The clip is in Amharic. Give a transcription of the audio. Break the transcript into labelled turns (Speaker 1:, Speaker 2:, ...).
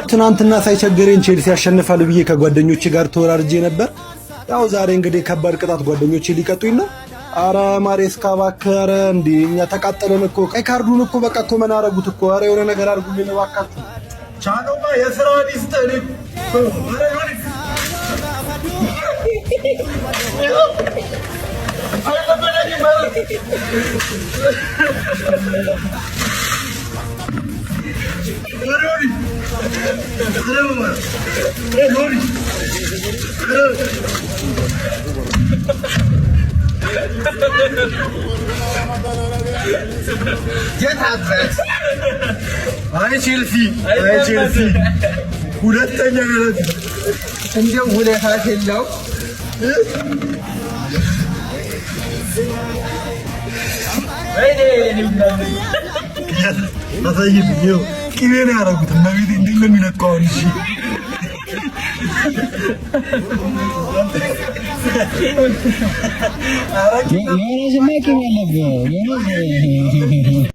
Speaker 1: ትናንትና ሳይቸግረኝ ቼልሲ ያሸንፋል ብዬ ከጓደኞቼ ጋር ተወራርጄ ነበር። ያው ዛሬ እንግዲህ ከባድ ቅጣት ጓደኞቼ ሊቀጡኝ ነው። አረ ማሬስካ እባክህ፣ አረ እንዴ እኛ ተቃጠለን እኮ። ቀይ ካርዱን እኮ በቃ እኮ መና አረጉት እኮ። አረ የሆነ ነገር አድርጉልኝ እባካችሁ። ቻኖማ የስራዋን ይስጥህ። አይ ቼልሲ፣ አይ ቼልሲ ሁለተኛ
Speaker 2: እንደው ውለታት የለው።
Speaker 1: አሳይልኝ። ይኸው ቅቤ ነው ያደረጉት። እመቤቴ እንዴት ነው የሚለቀው አሁን? እሺ።
Speaker 3: ዮናስማ ቂም አለብህ። ዮናስ።